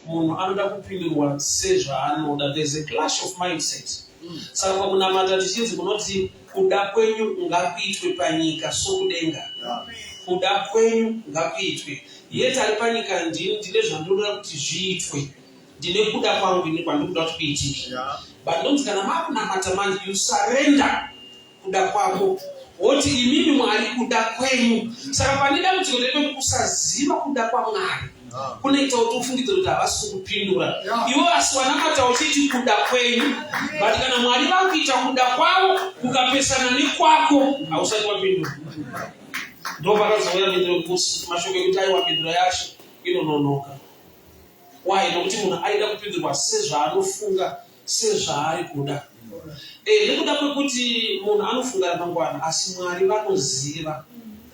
Munhu anoda kupindurwa sezvaanoda. There's a clash of mindset. Saka pakunamata tichinzi kunoti kuda kwenyu ngakuitwe panyika sokudenga. Kuda kwenyu ngakuitwe. Yet ari panyika ndini ndine zvandinoda kuti zviitwe. Ndine kuda kwangu ini kwandiri kuda kuti kuitike. But ndonzi kana makunamata manje you surrender kuda kwako woti imimi Mwari kuda kwenyu. Saka pane dambudziko ndepekuti kusaziva kuda kwaMwari kunoita kuti ufungidzire kuti havasi kukupindura iwe, asi wanamata uchiti kuda kwenyu, but kana Mwari vakuita kuda kwavo kukapesana nekwako, hausati wapindura. Ndo pakazouya mhinduro, mashoko ekuti aiwa, mhinduro yacho inononoka. Why? Nokuti munhu aida kupindurwa sezvaanofunga, sezvaari kuda. Nekuda kwekuti munhu anofunga ramangwana, asi Mwari vanoziva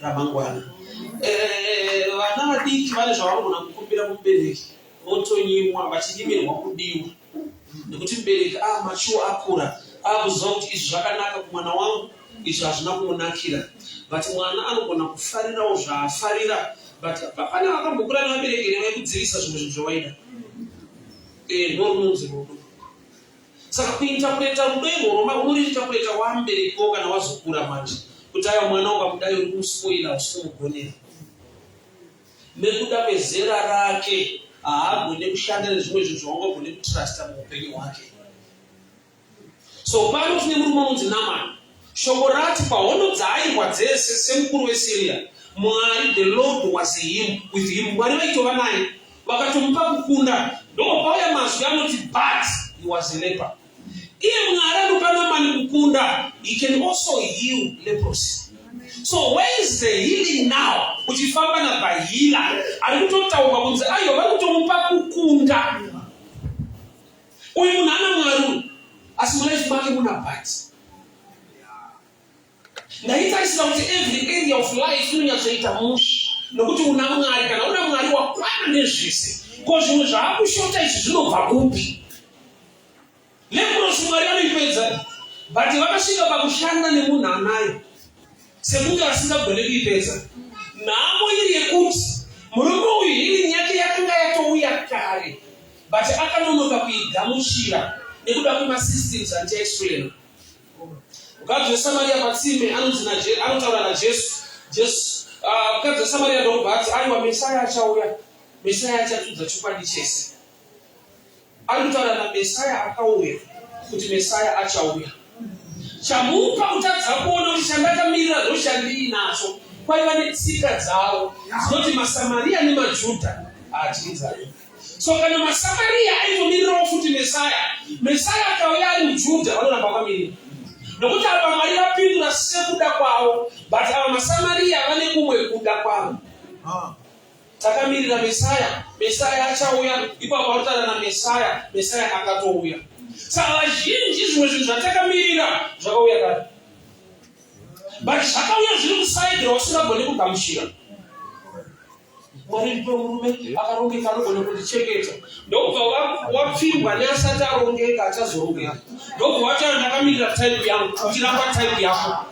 ramangwana. Vana vadiki vane zvavanogona kukumbira kumubereki votonyimwa, vachinyimirwa kudiwa, nekuti mubereki machuwa, akura, akuziva kuti izvi zvakanaka kumwana wangu, izvi hazvina kumunakira. But mwana anogona kufarirawo zvaafarira. But pane vakambokura nevabereki here vaikudzivisa zvimwe zvinhu zvawaida? Ndo runonzi rudo. Saka kuinterpreta rudo irworwo unoriinterpreta wamuberekiwo kana wazokura manje, kuti aiwa, mwana ukamudai uri kumuspoila, usi kumugonera. Nekuda kwezera rake haagone kushanda nezvimwe zvinhu zvaungagone kutrusta muupenyu hwake. So pano tine murume unonzi Namani. Shoko rati pahondo dzaairwa dzese semukuru weSyria, Mwari, the Lord was him with him. Mwari vaitova naye, vakatomupa kukunda. Ndopauya mazwi anoti, "But he was a leper." Iye Mwari anopa Namani kukunda, he can also heal leprosy. So where is the healing now? Uchifamba nabahila ari kutotaurwa kunzi aiwa, vari kutomupa kukunda. Uyu munhu ana Mwari uyu, asi mulife make muna but. Ndaitarisira kuti every area of life inonyatsoita mushe nokuti una Mwari. Kana una Mwari wakwana nezvese, ko zvimwe zvaakushota izvi zvinobva kupi? Leprosy Mwari vanoipedza, but vakasvika pakushanda nemunhu anayo sekunge vasingagone kuipedza. Nhamo iri yekuti murume uyu healing yake yakanga yatouya kare, but akanonoka kuigamuchira nekuda kwemasystems andichaexplaina. Mukadzi weSamaria patsime anonzi anotaura naJesu. Jesu, mukadzi weSamaria ndokubva ati, "Aiwa, Mesaya achauya, Mesaya achatudza chokwadi chese." Ari kutaura naMesaya akauya kuti Mesaya achauya. Chamupa kutadza kuona kuti chandakamirira ndo chandiinacho, kwaiva netsika dzavo dzinoti maSamaria nemaJudha haadyidzani. So kana maSamaria aitomirirawo futi Mesaya, Mesaya akauya ari muJudha, vanoramba vakamirira, nokuti apa Mwari vapindura sekuda kwavo, but ava maSamaria vane kumwe kuda kwavo. Takamirira Mesaya, Mesaya achauya. Ipapo arikutaura naMesaya, Mesaya akatouya. Saka vazhinji zvimwe zvinhu zvatakamirira zvakauya kare, but zvakauya zviri kuside rausingagoni kugamuchira. Mwari, ndipe murume akarongeka anogona kundichengeta. Ndokubva wapfimbwa neasati arongeka, achazorongeka. Ndokubva wataura, "Ndakamirira type yangu," uchiramba type yako.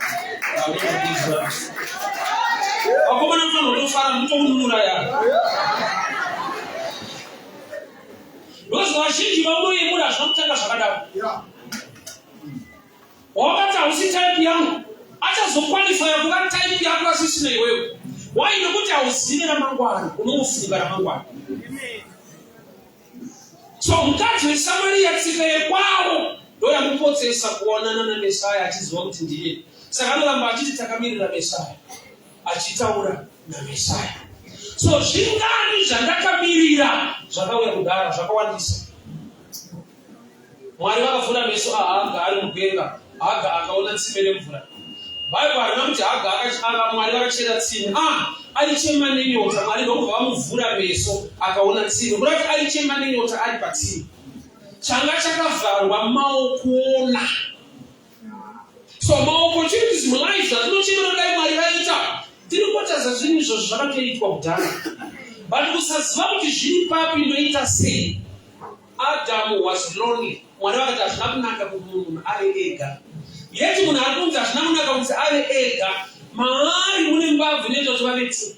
Vakomana mufanira kutofara, mutokununura ya, because vazhinji vaunoyemura hazvina kutanga zvakadaro. Wakati hausi type yangu, achazoqualifya kuva type yako asisina iwewe. Why? Nekuti hauzivi ramangwana, unongofunga ramangwana. So mukadzi weSamaria, tsika yekwavo ndo yamupotsesa kuonana naMesaya achiziva kuti ndiye. Saka anoramba achiti takamirira Mesaya, achitaura naMesaya. So zvingani zvandakamirira zvakauya kudhara? Zvakawandisa. Mwari vakavhura meso aHaga ari mugwenga. Haga akaona tsime remvura. Bhaibheri harina kuti Haga Mwari vakachera tsime. Aichema nenyota, Mwari ndokubva vamuvhura meso, akaona tsime. Kuda kuti aichema nenyota ari patsime, changa chakavharwa maokuona. So maopportunities mulife zvatinochemera dai Mwari vaita, tiri kukotaza zvinhu izvozvo zvakatoitwa kudhara, but kusaziva kuti zviri papi, ndoita sei. Adamu was lonely. Mwari vakati hazvina kunaka kuti munhu ave ega. Yeti munhu ari kunzi hazvina kunaka kuti ave ega, maari mune mbabvu inoita kuti vave two.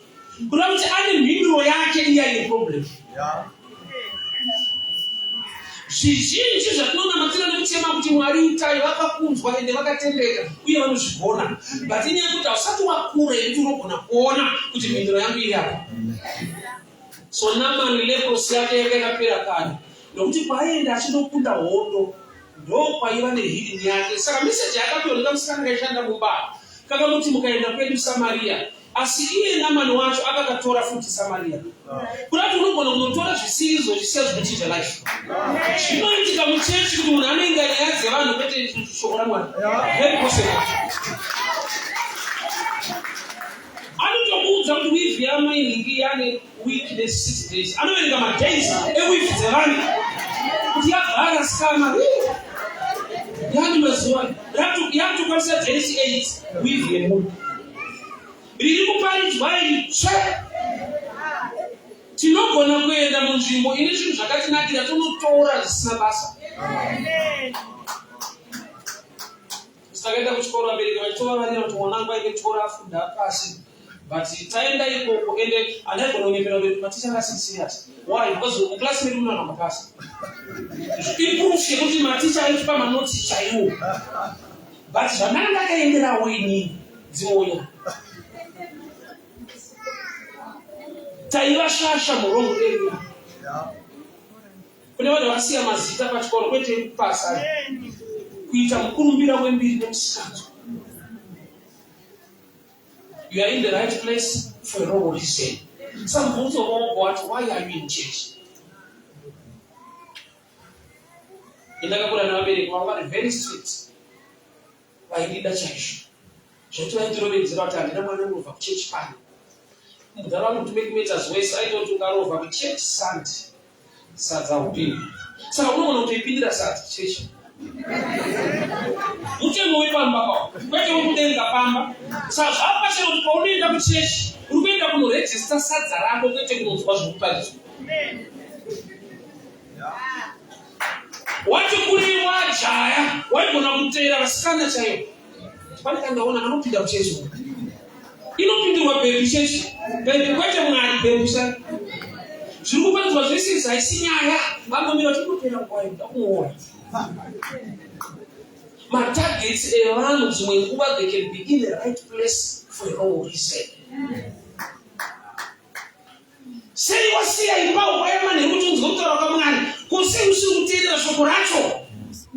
Kuda kuti ane mhinduro yake iya ine problem. Zvizhinji zvatinonamatira nekuchema kuti Mwari itai vakakunzwa ende vakatendeka uye vanozvigona. But inyaya yekuti hausati wakura yekuti unogona kuona kuti mhinduro yangu iri apa. So Naamani leprosy yake yanga yakapera kare nokuti kwaaienda achindokunda hondo ndokwaiva nehealing yake. Saka message yaakapiwa nekamusikana kaishanda mumba kakamuti mukaenda kwedu Samaria asi iye Namani wacho akakatora futi Samaria. Kuda kuti unogona kunotora zvisirizvo uchisiya zvinochinja life. Zvinoitika muchechi kuti munhu anoinga nyaya dzevanhu kwete shoko raMwari. Very possible. Anotokuudza kuti weave yamai nhingi yane week ne 6 days. Anoverenga madays eweave dzevanhu kuti yavhara sikama. Yani mazuva yakutokwanisa days 8 weave yemunhu. Riri kuparidzwa iri tsve. Tinogona kuenda munzvimbo ine zvinhu zvakatinakira tonotora zvisina basa. Takaenda kuchikoro vabereki vachitovavarira kuti mwana wangu aende kuchikoro afunda apasi but taenda ikoko ende andaigona kunyepera vabereki maticha anga asiri serious why because muclass medu mune vanhu vakapasa iproof yekuti maticha aitipa manotsi chaiwo but zvandanga ndakaenderawo inini dzimwe taiva shasha muwrong area Kune vanhu vakasiya mazita pachikoro kwete ekupasa kuita mukurumbira wembiri nemusikanzwa. You are in the right place for a wrong reason. Samubvunzo wogo wati why are you in church? Ndakakura nevabereki vangu vari very strict. Vaindida chaizvo. Zvekuti vaindirovedzera kuti handina mwana anorova kuchechi pano. Mudhara wangu to make matters worse aitoti ukarova kuchechi Sunday sadza haupindi. Saka unogona kutoipindira sadza chechi. Mutemo wepamba pawo kwete wekudenga pamba. Saka zvapachena kuti paunoenda kuchechi uri kuenda kunorejista sadza rako kwete kunonzwa zvekuparidzwa. Wati kuri wajaya waigona kuteera vasikana chaivo. Pane kandaona anopinda kuchechi uko. Inopindirwa bhebhi chechi. Bhebhi kwete Mwari bhebhi sa. Zviri kuparidzwa zvese izvi haisi nyaya. Vangomira kuti inopera nguva iyo kumuona. Matargets evanhu dzimwe nguva they can be in the right place for a wrong reason. Sei wasiya imba ukwaya manheru kuti unzwe kutaura kwaMwari? Ko sei usiri kuteerera shoko racho?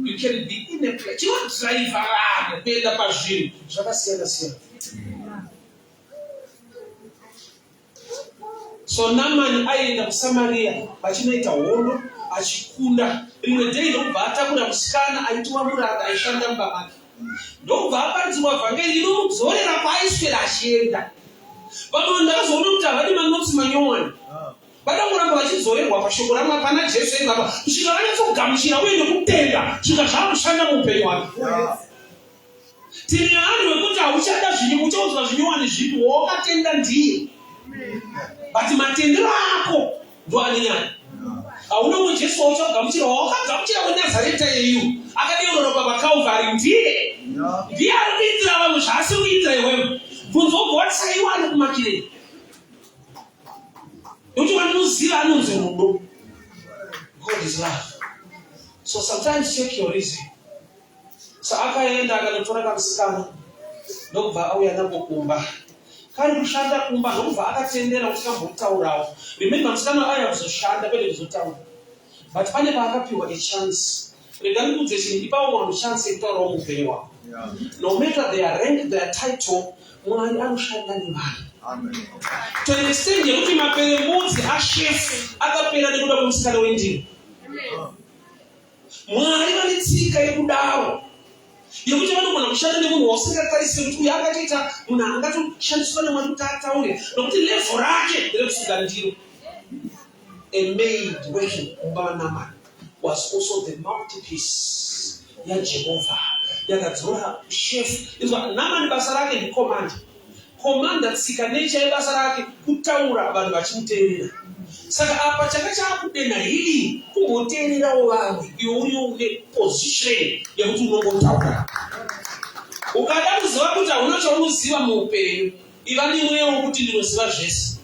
You can be in a place. Chinodriver vanhu kuenda pazvinhu zvakasiyana siyana. So Namani aienda kuSamaria vachinoita hondo achikunda. Rimwe day ndokubva atakura musikana aitiwa muranda aishanda mumba make. Ndokubva aparidzirwa vhangeri inomudzorera kwaaiswera achienda. Vamwe ndakazoona kuti havadi manotsi manyowani. Vada kuramba vachidzorerwa pashoko raMwari pana Jesu ipapa kusvika vanyatsogamuchira uye nekutenda kusvika zvakushanda muupenyu hwake. Tine vanhu vekuti hauchada zvinyu uchaudzwa zvinyowani zvipi wawakatenda ndiye. But matendero ako ndo ane nyaya. Hauna umwe Jesu wauchagamuchira wawakagamuchira weNazareta yeyu akadeura ropa paKalvari ndiye. Ndiye ari kuitira vamwe zvaasiri kuitira iwewe. Bvunza wobva wati saka iwe ari kumakirei. Nekuti wandinoziva anonzi rudo. God is love. So sometimes check your reason. So akaenda akanotora kamusikana ndokubva auya nako kumba. Kari kushanda kumba ndokubva akatendera kuti kambotaurawo. Remember musikana auya kuzoshanda kwete kuzotaura. But pane paakapiwa a chance. Rega ndikuudze chinhu, ipawo vanhu chance yekutaurawo muupenyu hwako. No matter their rank, their title, Mwari anoshanda nevanhu. To an extent yekuti maperembudzi ashefu akapera nekuda kwemusikana wendiro. Mwari vane tsika yekudaro yekuti vanogona kushanda nemunhu wausingatarisire kuti uyu angatoita munhu angatoshandiswa namwari kuti ataure nokuti levho rake rekusuka ndiro. A maid working mumba maNamani was also the mouthpiece yaJehovha yakadzora shefu. Inzwa, Namani basa rake ndikomanda. Commander tsika nature yebasa rake kutaura vanhu vachimuteerera. Saka apa changa chaakudenha healing kumboteererawo vamwe iwe uriwo une position yekuti unongotaura. Ukada kuziva kuti hauna chaunoziva muupenyu, iva nemweya wokuti ndinoziva zvese.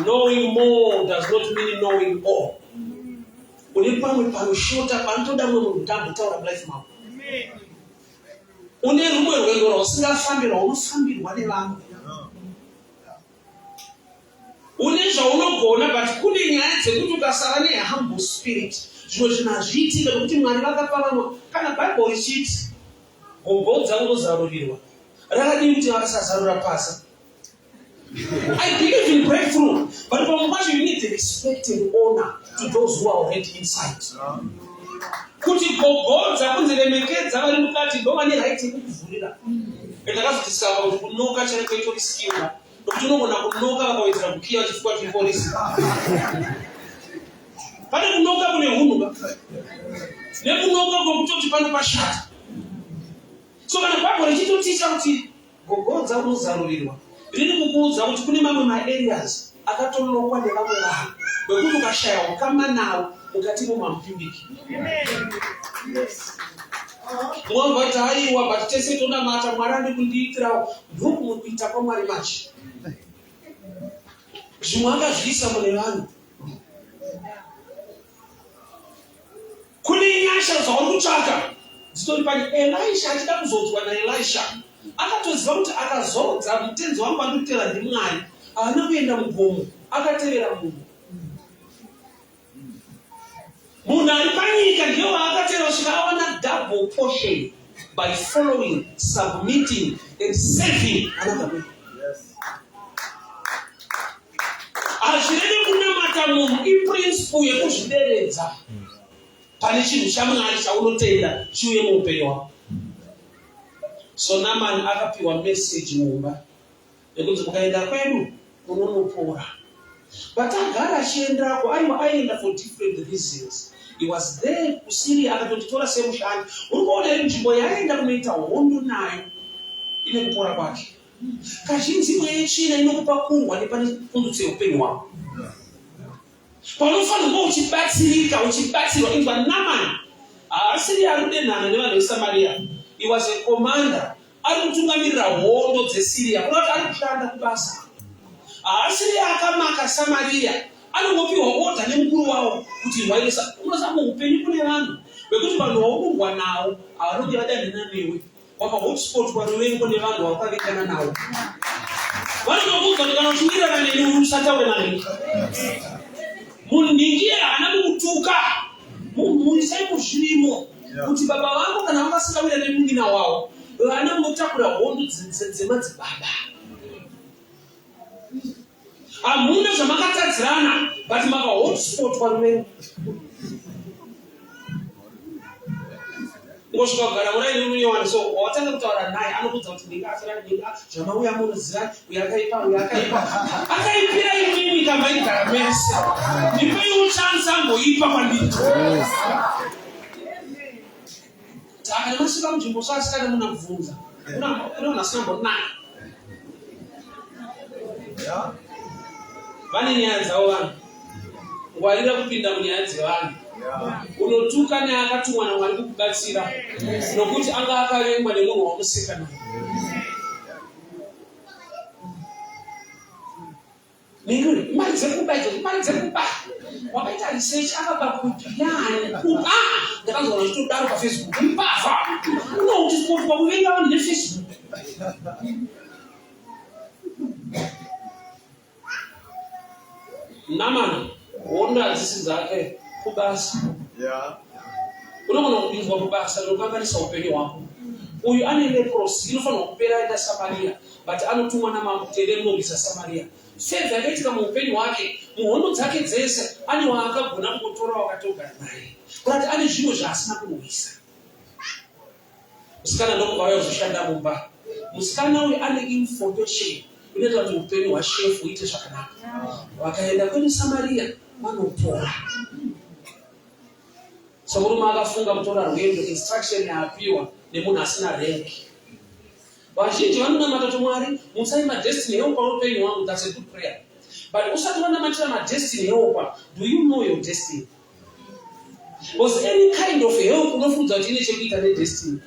Knowing more does not mean knowing all. Une pamwe panoshota panotoda mumwe munhu kuti ambotaura mulife mako. Une rumwe rwendo rwausingafambi rwaunofambirwa nevamwe. Une zvaunogona but kune nyaya dzekuti ukasava nehumble spirit zvimwe zvinhu hazviitike nokuti Mwari vakapa vamwe. Kana Bible richiti gogodza unozarurirwa rakadii kuti vakasazarura pasa I believe in breakthrough, but pamwe pacho you need the respect and honor to those who are already inside. Kuti gogodza kunzi remekedza vari mukati ndo vane right yekukuvhurira. And ndakazodiscover kuti kunoka chaiko itori skill nokuti unogona kunoka vakawedzera kukiya vachifukwa chiporisi. Pane kunoka kune hunhu ka nekunoka kwekutoti pano pashata. So kana Bible richitoticha kuti Gogodza unozarurirwa. Riri kukuudza kuti kune mamwe maareas akatolokwa nevamwe vanhu wekuti ukashaya ukama nawo mukati imomo hamupindiki. Mumwe vati haiwa but tese tonamata Mwari andi kundiitirawo ndokumwe kuita kwaMwari manje. Zvimwe akazviisa mune vanhu. Kune nyasha dzauri kutsvaka dzitori pane Elisha achida kuzodzwa naElisha akatoziva kuti akazodza mutenzi wangu andiri kutevera ndiMwari haana kuenda mugomo akatevera munhu munhu ari panyika ndiye waakatevera kusvika awana double portion by following submitting and serving another man Hazvirevi kunamata munhu, iprinciple yekuzvideredza pane chinhu chaMwari chaunotenda chiuye muupenyu hwako. So Naamani akapiwa message mumba yekunzi mukaenda kwedu munonopora. But agara achiendako, aiwa aienda for different reasons. He was there kuSyria akatotitora semushandi. Uri kuona here nzvimbo yaaenda kunoita hondo nayo ine kupora kwake. Kazhinji mweya yetsvina inokupa kurwa nepane pundutso yeupenyu hwako. Paunofanirwa kuva uchibatsirika, uchibatsirwa. Inzwa Namani haasiri ari kudenhana nevanhu veSamaria. He was a commander ari kutungamirira hondo dzeSyria, kuda kuti ari kushanda kubasa. Haasiri akamaka Samaria, anongopiwa order nemukuru wavo kuti rwairesa. Unoziva muupenyu kune vanhu vekuti vanhu vaunorwa navo havanonge vadanhana newe wakahotspotwa ruvengo nevanhu vawakavengana navo vanotokuudza kuti kana uchiwirirana neni uri usataure nani munhu ndiye haana kukutuka mumhuri chaiko zvirimo kuti baba vako kana vanga vasingawira nemun'ina wavo vana munotakura hondo dzemadzibaba Hamuna zvamakatadzirana but maka hotspotwa ruvengo. Ngosvika kugara muraini munyowani so watanga kutaura naye anokuudza kuti ndinga afira ndinga zvamauya munoziva uyo akaipa uyo akaipa akaipira imimi kamaigara mese ndipeiwo chance amboipa kwandiri Saka nemasvika munzvimbo so asikana muna kubvunza. Kuna kuna vanhu vasina mbonaka. Vane nyaya dzavo vanhu. Ngwarira kupinda munyaya dzevanhu. Unotuka neakatumwa naMwari kukubatsira nokuti anga akavengwa nemunhu waunoseka naye. Ningiri, mari dzekuba idzo, mari dzekuba. Wakaita research akaba kupi yani kuba. Ndakanzwa zvitodaro pa Facebook. Mbavha. Unoti sport kwakuvenga vanhu ne Facebook. Namana, hondo hadzisi dzake kubasa. Yeah. Unogona kupinzwa kubasa rinokanganisa upenyu hwako. Uyu ane leprosy inofanirwa kupera aenda Samaria. but anotumwa namambo kuti ende munorwisa Samaria. Favor yakaitika muupenyu hwake, muhondo dzake dzese ane waakagona kungotora wakatogara naye, kurati ane zvimwe zvaasina kurwisa. Musikana ndokubva auya kuzoshanda mumba. Musikana uyu ane information inoita kuti upenyu hwashefu huite zvakanaka. Vakaenda kwedu Samaria vanopora. So murume akafunga kutora rwendo, instruction yaapiwa nemunhu asina rank. Vazhinji vanonamata kuti Mwari mutsai madestiny helper upenyu hwangu that's a good prayer. But usati wanamatira madestiny helper, do you know your destiny? Because any kind of help unofunza kuti ine chekuita nedestiny.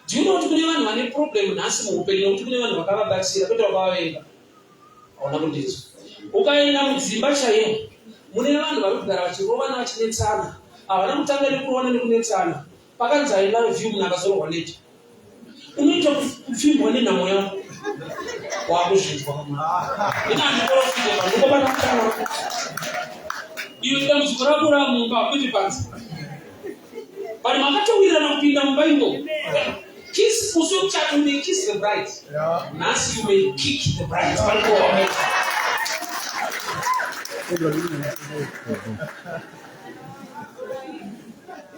Do you know kuti kune vanhu vane problem nhasi muupenyu nokuti kune vanhu vakavabatsira kwete vakavavenga? Hauna kundinzwa. Ukaenda mudzimba chaiyo Mune vanhu vari kugara vachirovana vachinetsana. Havana kutanga nekurovana nekunetsana. Pakanzi I love you munhu akazorohwa neja. Unoita kupfimbwa nenhamo yako. Wakuzvinzwa. Ina handiporofite panhu pana kutaura. Iwe dambudziko rako ramumba kwete panze. But makatowirirana kupinda mumba imomo. Kiss musi wekuchata you may kiss the bride. Nhasi you may kick the bride.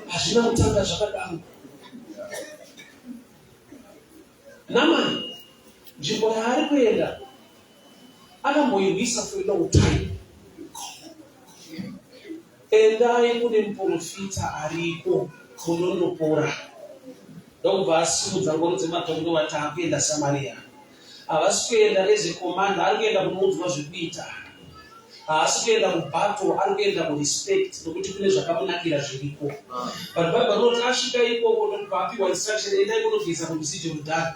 Hazvina kutanga zvakadaro. Namani nzvimbo yaari kuenda akamboirwisa for a long time. Endai kune muprofita ariko munonopora. Ndokubva asimudza ngoro dzematombo ndovati akuenda Samaria. Havasi kuenda as a commander, ari kuenda kunoudzwa zvekuita. Haasi kuenda kubattle, ari kuenda kurespect nokuti kune zvakamunakira zviriko. But Bible rinoti asvika ikoko ndokubva apiwa instruction, endai kunogeza kurwizi Jorodhani.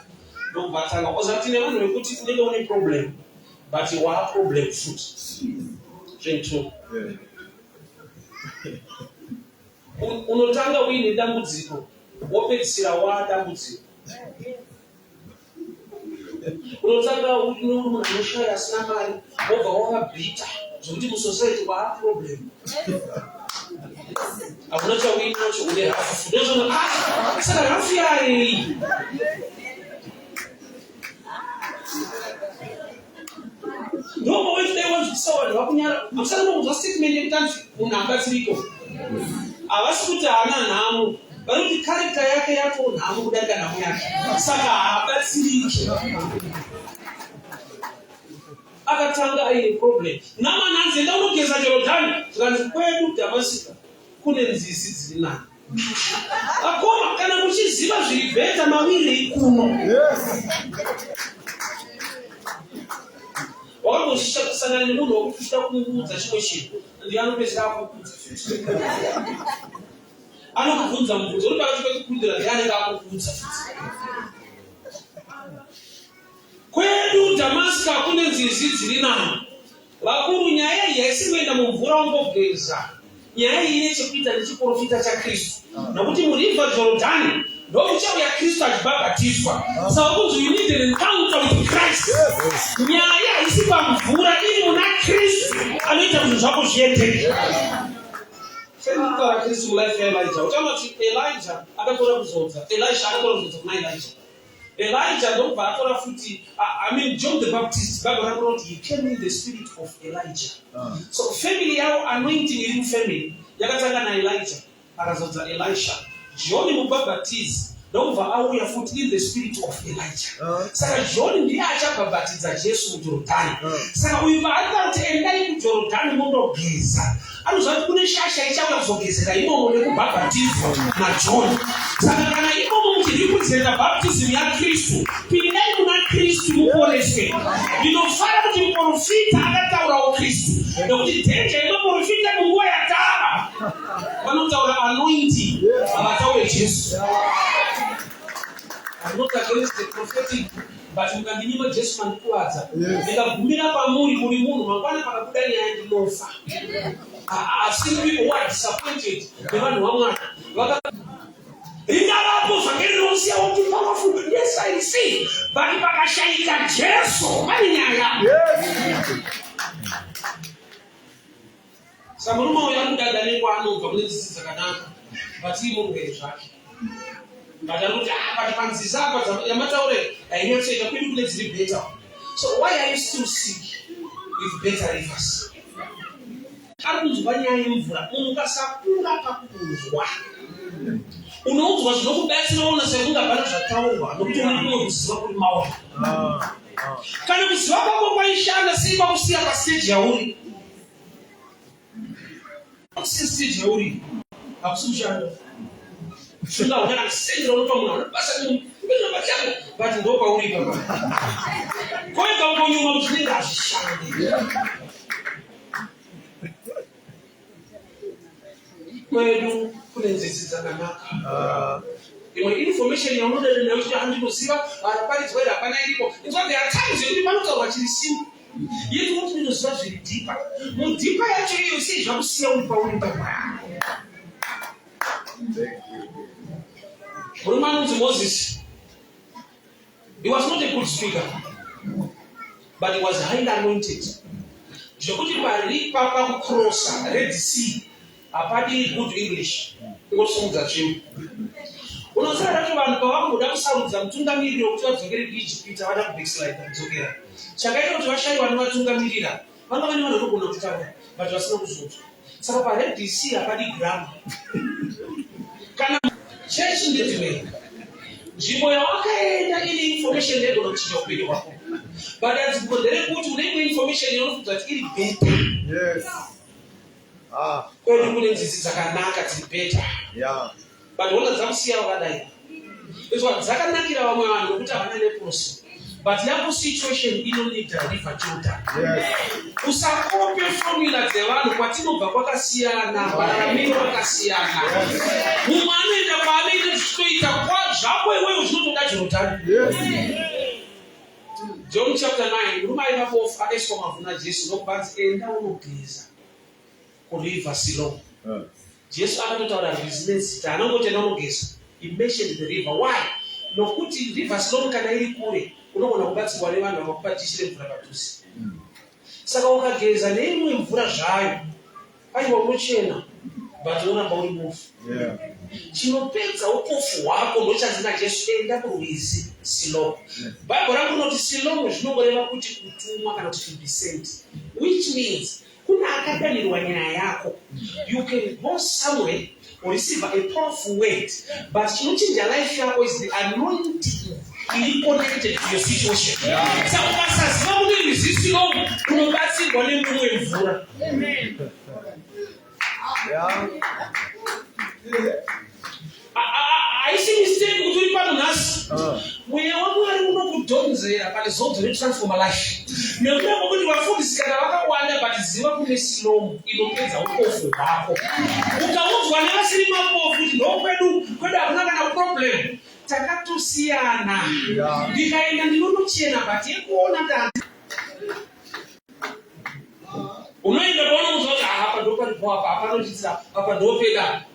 Ndokubva atanga. Oza tine vanhu vekuti unenge une problem but waa problem futi. Zventu. Unotanga uine dambudziko wopedzisira waa dambudziko. Unotanga uri munhu anoshaya asina mari wobva wava bitter zvekuti musociety waa problem. Hakuna chauinacho une rafu. Ndozvono ah saka rafu yarei? Ndopawaitidai wanzwisisa vanhu vakunyara hamusati makunzwa statement yekuti anzi munhu habatsiriko. Havasi kuti haana nhamo, vari kuti character yake yatoo nhamo kudarika nhamo yake, saka haabatsiriki. Akatanga aine problem. Namani anzi enda unogeza Jorodhani, zvikanzi kwedu Dhamasika kune nzizi dziri nani. Vakoma, kana muchiziva zviri bheta mawirei kuno. Yes. Wakambosangana nemunhu wekuti uchida kumuudza chimwe chinhu ndiye anopedzisira akukuudza futi. Anokubvunza mubvunzo uri pakati pekupindura ndiye anenge akukuudza futi. Kwedu Dhamaska kune nzizi dziri nani. Vakuru, nyaya iyi haisi kuenda mumvura wongogeza. Nyaya iyi ine chekuita nechiporofita chaKristu. Nokuti muriver Jorodhani ndokuchauya Kristu achibhabhatiswa. Saka kunzi you need an encounter with Christ. Nyaya haisi pamvura, iri muna Kristu anoita kuti zvako zviendeke. Sendikutaura Kristu mulife yaElijah. Uchaona kuti Elijah akatora kuzodza. Elisha akatora kuzodza kuna Elijah. Elijah ndokubva atora futi, I mean John the Baptist, Bible rako rinoti he came in the spirit of Elijah. So family yavo anointing iri mufamily yakatanga naElijah akazodza Elisha. John mubhabhatizi ndokubva auya futi in the spirit of Elijah. Saka John ndiye achabhabhatidza Jesu muJorodhani. Saka uyu paari kuti endai kuJorodhani mundogeza, anoziva kuti kune shasha ichauya kuzogezera imomo nekubhabhatidzwa naJohn. Saka kana imomo muchiripresenta baptism yaKristu, pindai muna Kristu muporeswe. Ndinofara kuti muporofita akataurawo Kristu, nekuti dhenja yemaporofita munguva yatava vanotaura anointing, havataure Jesu. I'm not against the prophetic, but mukandinyima Jesu mandikuvadza. Ndikagumira pamuri muri munhu, mangwana pakabuda nyaya ndinofa. I've seen people who are disappointed nevanhu vaMwari. Ringavapo vhangeri rinosiya kuti powerful. Yes, I receive. But pakashaika Jesu, pane nyaya. Saka murume uyu ari kudada nekwaanobva kune nzizi dzakanaka but iye murwere zvake. But ari kuti ah, but panzizi apa yamataura hainyatsoita kwedu kune dziri better. So why are you still sick with better rivers? Ari kunzwa nyaya yemvura, munhu ukasakura pakunzwa unoudzwa zvinokubatsira ona sekunge hapana zvataurwa nokuti une kumwe kuziva kuri mauri. Kana kuziva kwako kwaishanda sei kwakusiya pastage yauri? Hakusi stage yauri, hakusi kushanda. Shinga unana kusendera unopa munhu hauna basa nemunhu. Ndozvamba chako, but ndo pauri ipapa. Koega ungonyuma kuti zvinenge hazvishandi. Kwedu kune nzizi dzakanaka. Imwe information yaunoda nayo kuti handinoziva, haraparidzwa here, hapana iripo. Inzwa, there are times yekuti panotaurwa chiri simple. Yet unoti ndinoziva zviri deeper. Mudeeper yacho iyoyo sei zvakusiya uri pauri papa. Murume anonzi Moses. He was not a good speaker, but he was highly anointed. Zvekuti pari papa kucrossa Red Sea hapadi good English, kungosimudza tsvimbo. Unoziva racho vanhu pavakumboda kusarudza mutungamiriri wekuti vadzokere kuIjipita vada kubackslide kudzokera. Chakaita kuti vashaiwa vanovatungamirira vanga vane vanhu vanogona kutaura but vasina kuzodzwa. Saka paRed Sea hapadi grammar. Kana chechi ndedzimwe nzvimbo yawakaenda ine information yaigona kuchinja upenyu hwako but dambudziko nderekuti une imwe information yaunofunga kuti iri better. Yes. Ah. Kwedu kune nzizi dzakanaka dziri better. Yeah. But hona dzakusiya wakadai. Izwa dzakanakira vamwe vanhu nokuti havana leprosy. But yako situation inoneeda river Jordan. Yes. Usakope formula dzevanhu kwatinobva kwakasiyana, mararamiro akasiyana. Mumwe anoenda kwaanoita zvichitoita kwa zvako iwewe zvinotoda Jordan. Yes. John chapter 9, murume aiva bofu akaiswa mavhu naJesu ndokubva anzi enda unogeza kuriver Siloam. Jesu akatotaura rwizi nezita, haana kungoti enda unogeza. He mentioned the river. Why? Nokuti river Siloam kana iri kure unogona kubatsirwa nevanhu vakakupa dishi remvura padhuze. Saka ukageza neimwe mvura zvayo, aiwa unochena but unoramba uri bofu. Yeah. Chinopedza upofu hwako ndochanzi naJesu enda kurwizi Siloam. Bible rangu rinoti Siloam zvinongoreva kuti kutumwa kana kuti to be sent, which means kune akadanirwa nyaya yako. You can go somewhere or receive a powerful word, but chinochinja life yako is the anointing iri connected to your situation. Saka ukasaziva kuti rwizi Siloam unobatsirwa nemumwe mvura. Yeah. Haisi mistake kuti uri pano nhasi. Ah. Mweya waMwari unokudhonzera pane zodzo retransforma life. Nekuda kwekuti vafundisi kana vakawanda but ziva kune Siloam inopedza upofu hwako. Ukaudzwa nevasiri mapofu kuti ndokwedu, kwedu hakuna kana problem. Takatosiyana. Yeah. Ndikaenda ndinonochena but yekuona ndati unoenda paunonzwa kuti ah, apa ndoparipo apa apanochidzira apa ndopeda.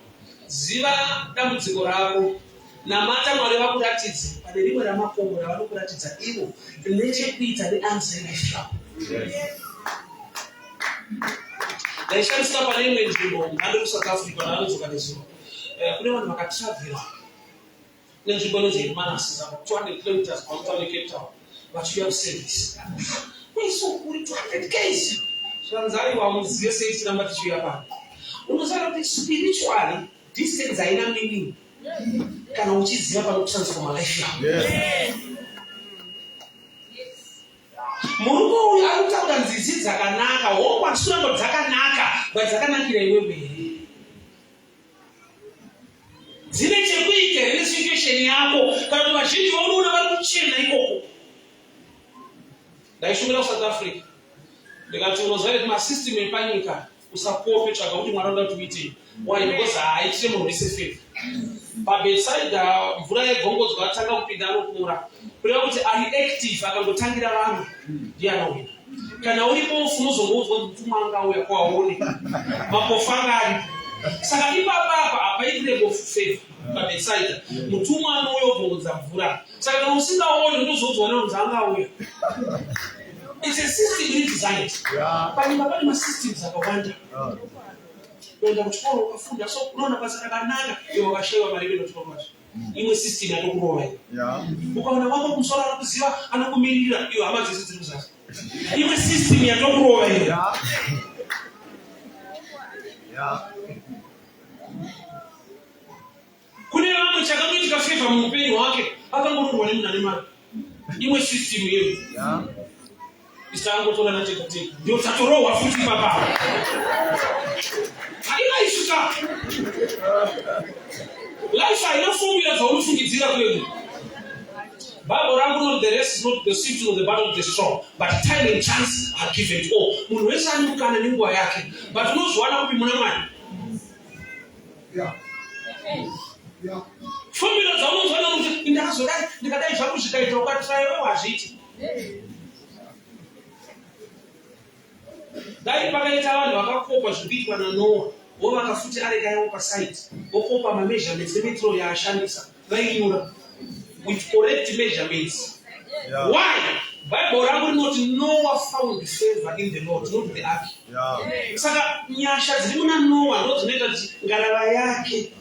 Ziva dambudziko rako, namata Mwari vakuratidze pane rimwe ramakomo ravanokuratidza ivo rine chekuita neanswer life yako. Ndaishandiswa pane imwe nzvimbo mhando kuSouth Africa ndaanodzoka nezuro. Kune vanhu vakatravhera nenzvimbo inonzi Hermanus, about 200 kilometers kubva mutown yeCape Town, vachiuya kuservice. Kuiso kuri 200 ks. Zvanzi aiwa muzive sei tichiramba tichiuya pano. Unoziva kuti spiritually distance haina meaning kana uchiziva panotransforma life yako. Yes. Murume uyu ari kutaura nzizi dzakanaka, hongu handisi kuramba dzakanaka, but dzakanakira iwewe here? Dzine chekuita here nesituation yako? Kana kuti vazhinji vaunoona vari kuchena ikoko. Ndaishumira kuSouth Africa ndikati unoziva kuti masystem epanyika usakope, tsvaga kuti Mwari anoda kuti uitei. Why? Because haaitire munhu wese favor. PaBethsaida mvura yegongodzwa atanga kupinda anopora, kureva kuti ari active, akangotangira vamwe ndiye anohwina. Kana uri bofu unozongoudzwa kuti mutumwa anga auya ko aone mapofu anga aripo. Saka ipapa apa hapaitire bofu favor paBethsaida, mutumwa anouya obvongodza mvura. Saka kana usingaoni unozoudzwa nevanhu anga auya. It's a system redesigned. Yeah. Panyika pane masystems akawanda. Yeah. Kuenda kuchikoro ukafunda so unoona basa rakanaka iwe wakashaiwa mari yekuenda kuchikoro kwacho. Imwe system yatokurova iyo. Yeah. Ukaona wako kumusoro anokuziva anokumiririra iwe hama dzese dziri kuzasi. Imwe system yatokurova iyo. Yeah. Yeah. Kune vamwe chakamuitika favor muupenyu hwake akangoroorwa nemunhu ane mari. Imwe system iyo. Yeah. Isangotora natega tega. Ndio tatorohwa futi ipapa. Haina isvika. Life haina formula dzaunofungidzira kwedu. Bible rangu rinoti the race is not the swift nor the battle of the strong, but time and chance are given to all. Munhu wese ane mukana nenguva yake, but unozviwana kupi muna Mwari? Yeah. Yeah. Formula dzaunonzwa kuti ndakazodai ndikadai zvangu zvikaita ukatry wewe hazviiti. Dai pakaita vanhu vakakopa zviri kuitwa naNoa, vovaka futi areka yavo pasite, vokopa mameasurements nemetro yaashandisa, vainyura with correct measurements. Yeah. Why? Bible rangu rinoti Noah found favor in the Lord, not the ark. Yeah. Saka nyasha dziri muna Noah ndo dzinoita kuti ngarava yake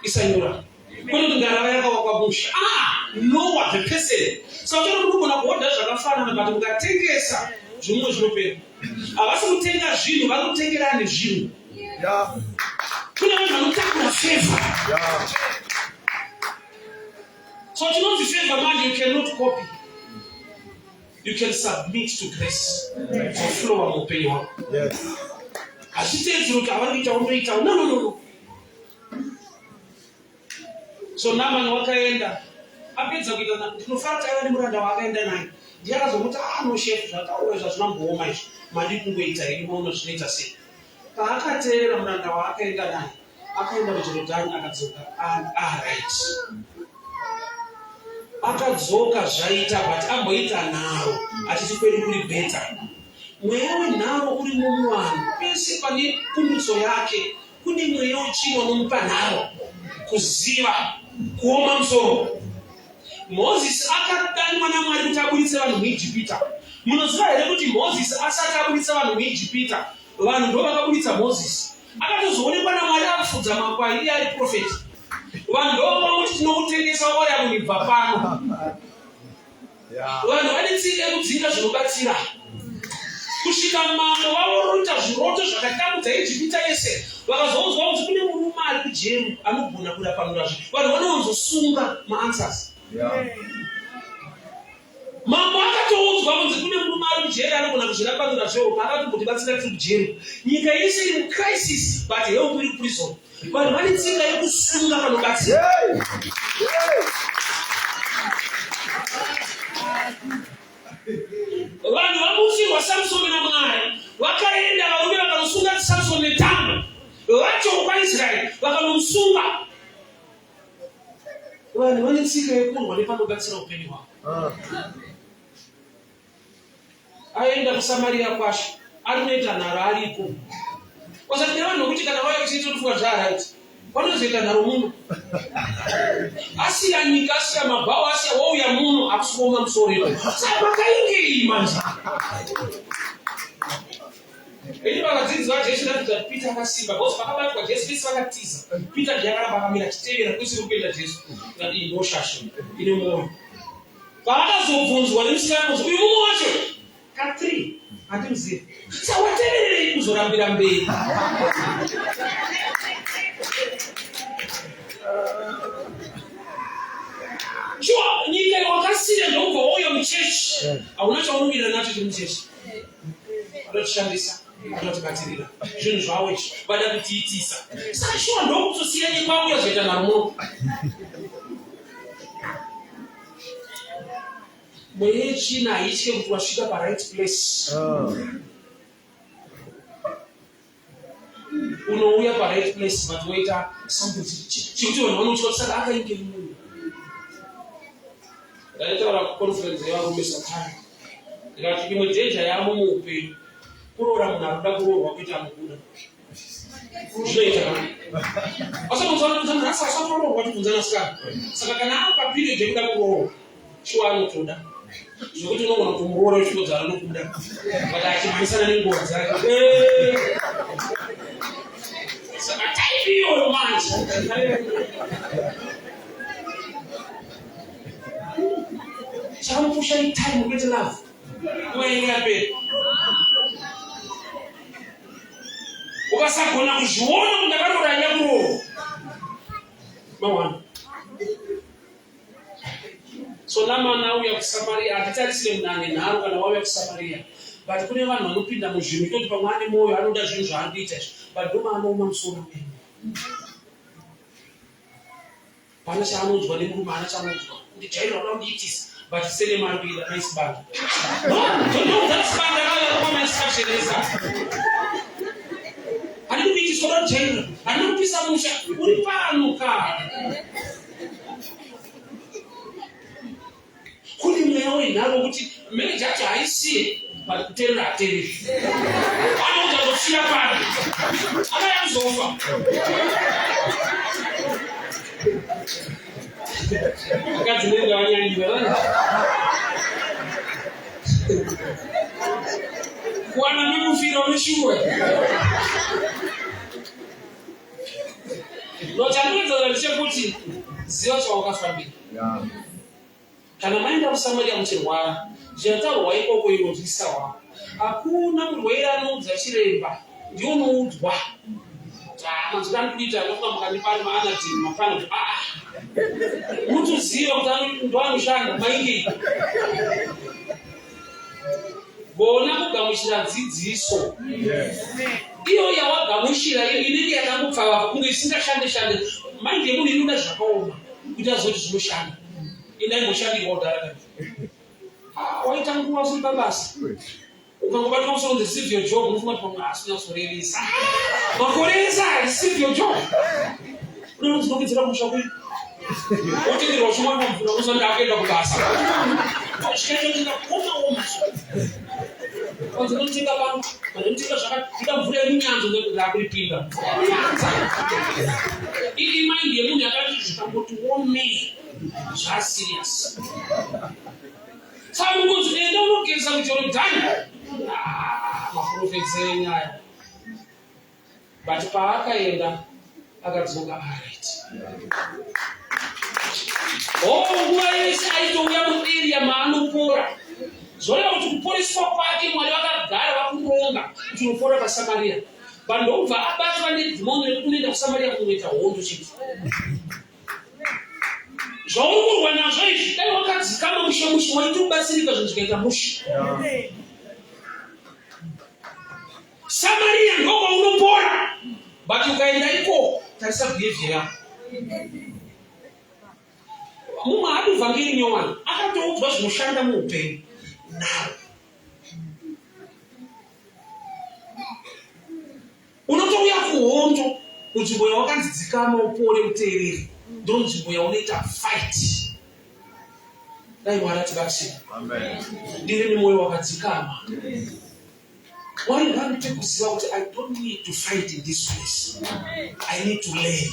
isanyura. Kwete kuti ngarava yakavakwa musha. Ah, Noah the person. Saka uchada kunogona kuhodha zvakafanana but mukatengesa zvimwe zvinopera. Havasi kutenga zvinhu, vari kutengera nezvinhu. Yeah. Kune vanhu vanotakura favor. Yeah. So chinonzi favor manje you cannot copy. You can submit to grace. Zoflowa muupenyu hwako. Yes. Hazviteedzeri kuti avari kuita undoita. No, no, no, no. So Naaman wakaenda apedza kuita ndinofara kuti aiva nemuranda waakaenda naye ndiye akazomuti ah no chef zvataura izvi hazvina mbooma izvi madi kungoita henyu maona zvinoita sei paakateerera muranda waakaenda naye akaenda kuJorodhani akadzoka aright akadzoka zvaita but amboita nharo achiti kwedu kuri better mweya wenharo urimo muvanhu pese pane pundutso yake kune mweya wechino unomupa nharo kuziva kuoma musoro Mozisi akadanwa naMwari kuti aburitse vanhu muIjipita. Munoziva here kuti Mozisi asati aburitsa vanhu muIjipita, vanhu ndo vakaburitsa Mozisi. Akatozoonekwa naMwari akufudza makwai iye ari profeti. Vanhu ndo vakamuti tinokutengesa wauya kunibva pano. Vanhu vane tsika yekudzinga zvinobatsira. Kusvika mambo vavorota zviroto zvakatambudza Ijipita yese, vakazoudzwa kunzi kune murume ari kujeri anogona kurapanura zvinhu. Vanhu vanowanzosunga maanswers. Mambo akatoudzwa kunzi kune murume ari kujeri anogona kuzvirapanura zvehope, akatombotibatsira tiri kujeri. Nyika yese iri mucrisis but help iri kuprison. Vanhu vane tsika yekusunga panobatsira. Vanhu vamutsirwa Samsoni naMwari vakaenda varume vakanosunga Samsoni netambo vacho kwaIsraeri vakanomusunga. Vanhu vane tsika yekurwa nepanobatsira upenyu hwavo. Ah. Aenda kuSamaria kwashe arinoita nharo ariko. Kwasati nevanhu vokuti kana vauya kuchechi totofunga zvaaright. Vanozoita nharo muno. Asiya nyika, asiya mabhawa, asiya wouya muno hakusi kuoma musoro iko. Saka makaingei manje? Ini vakadzidzi vaJesu ndati kuti Peter akasimba because pakabatwa Jesu vese vakatiza. Peter ndiye akaramba akamira achitevera kwese kuri kuenda Jesu. Ndati iyi ndoshasha ine mwoyo. Paakazobvunzwa nemusikana kunzi uyu mumwe wacho ka3 handimuzivi. Saka watevererei kuzorambira mberi? Shuwa nyika wakasiya ndokubva wauya muchechi hauna chaunomira nacho chiri muchechi. Vanotishandisa, vanotibatirira zvinhu zvavo izvi vada kutiitisa. Saka shuwa ndokuzosiya nyika wauya zvoita nharo muno. Mweya yetsvina haitye kuti wasvika paright place. Ah. Unouya paright place but woita something chekuti vanhu vanotya kuti saka akainge munhu. Ndaitaura kuconference yevarume sometime ndikati imwe danger yamo muupenyu kuroora munhu anoda kuroorwa kuita anokuda. Zvinoita kana asati waroorwa tibvunzana sikana. Saka kana ari paperiod yekuda kuroorwa shuwa anotoda zvekuti unogona kutomuroora uchitodza anokuda but achimhanyisana nenguva dzake. Saka type iyoyo manje chamupusha itime kwete love nguva yenyu yapera. Ukasagona kuzviona kuti ndakaroora nyakuroorwa mawana. So Naaman auya kuSamaria, hatitarisire munhu ane nharo kana wauya kuSamaria, but kune vanhu vanopinda muzvinhu itoti pamwe ane mwoyo anoda zvinhu zvaari kuita izvi, but ndomaanooma musoro upenyu. Pana chaanonzwa nemurume haana chaanonzwa kuti jaira uda kundiitisa but sene mari kuida mai Sibanda. No, don't Sibanda kava mai Sibanda. Handidi kuitiswa uda kujairira, handidi kupisa musha, uri pano ka. Kune mweya wenharo wekuti marriage yacho haisiye. But kuteerera hateereri. Anoudza kutofira pano. Akaya kuzofa. Vakadzi nenge vanyanyiwa. Kuwana mekufira une shuwa. No chandinoedza ndechekuti ziva chawakafambira. Kana maenda kuSamaria muchirwara, zvichataurwa ikoko inonzwisa wako. Hakuna murwere anoudza chiremba, ndiye unoudzwa. Ah, manzwiro ari kuita anofunga mukandipa ari maanadin mapanado. Ah, unotoziva kuti ndoanoshanda maingei. Gona kugamuchira dzidziso. Iyo yawagamuchira iyo inenge yakangopfava kunge isingashande shande. Mind yemunhu inoda zvakaoma kuti azoti zvinoshanda. Inaimboshandirwa kudhara kani. Ah, waita nguva usiri pabasa. Ukangobatwa musoro kunzi receive your job unofunga kuti pamwe haasi kunyatsorevesa. Makore ese aya receive your job. Unonzi unokudzira kumusha kwenyu. Wotenderwa uchimwa mvura unoziva ndakuenda kubasa. Zvikaita kuti ndakoma oma. Kwanzi unotenga pano, unotenga zvakati, kuda mvura yemunyanza ndakuipinda. Munyanza. Iyi mind yemunhu yakati zvikangoti womei zvaserious. Saka kunzi enda unogeza kuJorodhani. Ah, maprofetsi enyu aya. But paakaenda akadzoka arit. Oh, nguva yese aitouya muarea maanopora. Zvoreva kuti kuporeswa kwake Mwari vakagara vakuronga kuti unopora paSamaria. But ndokubva abatwa nedhimoni rekuti unoenda kuSamaria kunoita hondo chete. Zvauri kurwa nazvo izvi dai wakadzikama mushe mushe waitobatsirika zvinhu zvikaita mushe. Samaria ndokwaunopora but ukaenda ikoko tarisa behavior yako. Mumwe haadi vhangeri nyowani akatoudzwa zvinoshanda muupenyu now. Unotouya kuhondo munzvimbo yawakanzi dzikama upore uteerere ndonzvimbo yaunoita fight. Dai Mwari atibatsira. Ndive nemwoyo wakadzikama. Mwari ngaandipe kuziva kuti I don't need to fight in this place. I need to learn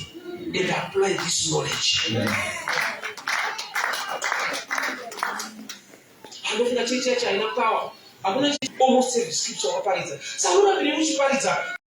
and apply this knowledge. Andofunga chechi yacho haina power. Hakuna almost every scripture wakaparidza. Saka urambire uchiparidza.